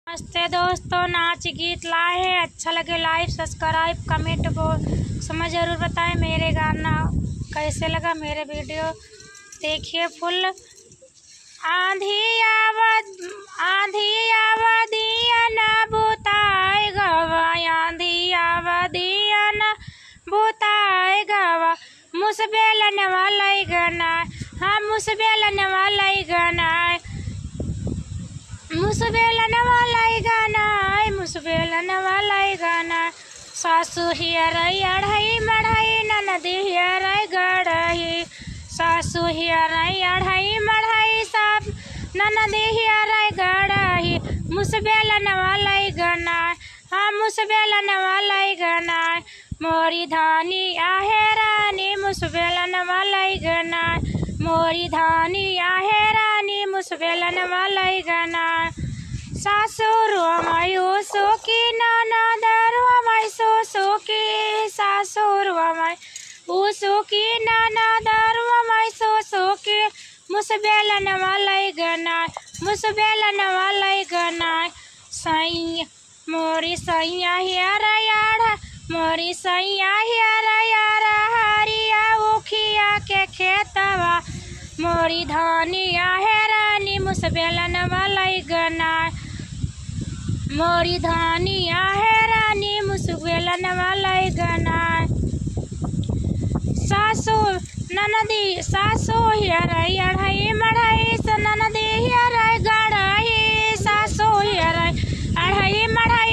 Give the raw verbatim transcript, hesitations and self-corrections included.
नमस्ते दोस्तों, नाच गीत लाए हैं, अच्छा लगे like, subscribe, comment box में जरूर बताएं। मेरे गाना कैसे लगा, मेरे video देखिए full। आँधी आवा, आँधी आवा दिया ना बुताए गवा, आँधी आवा दिया ना बुताए गवा, मुसबेलनवा लइगना, हाँ, मुसबेलनवा लइगना, मुसबेलनवा लइगना, मुसबेलनवा लइगना। सासु हियरै अढ़ई मढ़ई, ननदी हियरै गढ़ई। सासु हियरै अढ़ई मढ़ई, सास ननदी हियरै गढ़ई। मुसबेलनवा लइगना, हाँ, मुसबेलनवा लइगना। मोरी धानी आहे रानी, मुसबेलनवा लइगना। मोरी धानी आहे रानी, मुसबेलनवा लइगना। सासुरवा माई उसुकी, ननदरवा माई सुसुकी। सासुरवा माई उसुकी, ननदरवा माई सुसुकी। मुसबेलनवा लइगना, मुसबेलनवा लइगना। सैया मोरी सैया हियरै अढ़ा, मोरी सैया हियरै अढ़ा, हरिया उखिया के खेतवा। मोरी धानी आहे रानी, मुसबेलनवा लइगना। मोरी धानी आहे रानी, मुसबेलनवा लइगना। सासु ननदी, सासु हियरै अढ़ई मढ़ई, स ननदी हियरै गढ़ई। सासु हियरै अढ़ई मढ़ई,